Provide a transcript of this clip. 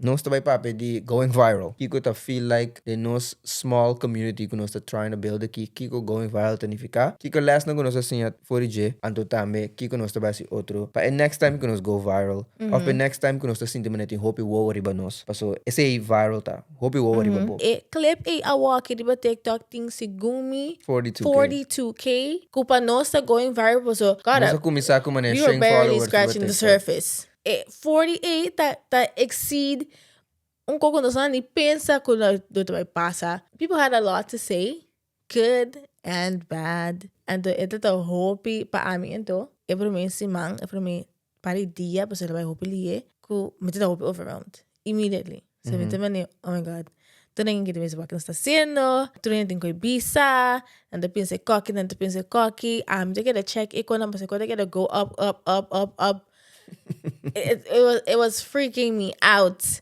Nos ta bay papia di going viral. Kiko ta feel like den nos small community ku nos ta trying to build aki, kiko going viral ta nifiká, kiko lèsnan ku nos a siña for di dje, anto tambe kiko nos ta bay hasi otro pa e next time ku nos go viral òf pa e next time ku nos ta sinti manera tin hopi wowo riba nos. Paso esei viral ta, hopi wowo riba bo. E clip ei awor riba TikTok tin segun mi 42K. 42K ku pa nos ta going viral paso Nos a kuminsá ku manera we were 100 barely followers riba scratching the TikTok. surface. E 48 ta exceed un kos ku nos no a ni pensa ku lo ta bai pasa. People had a lot to say, good and bad. Anto e ta hopi pa ami anto e promé siman, e promé par di dia, pasobra el a bai hopi lié, ku mi ta hopi overwhelmed immediately. So mi ta mane, "Oh my God, tur hende ke ta bisa wak nos ta hasiendo, tur hende tin ku e bisa, nan ta pensa e koki, nan ta pensa e koki." Ami ta keda check e konan pasobra e kon ta keda go up, up, up, up, up. It was freaking me out.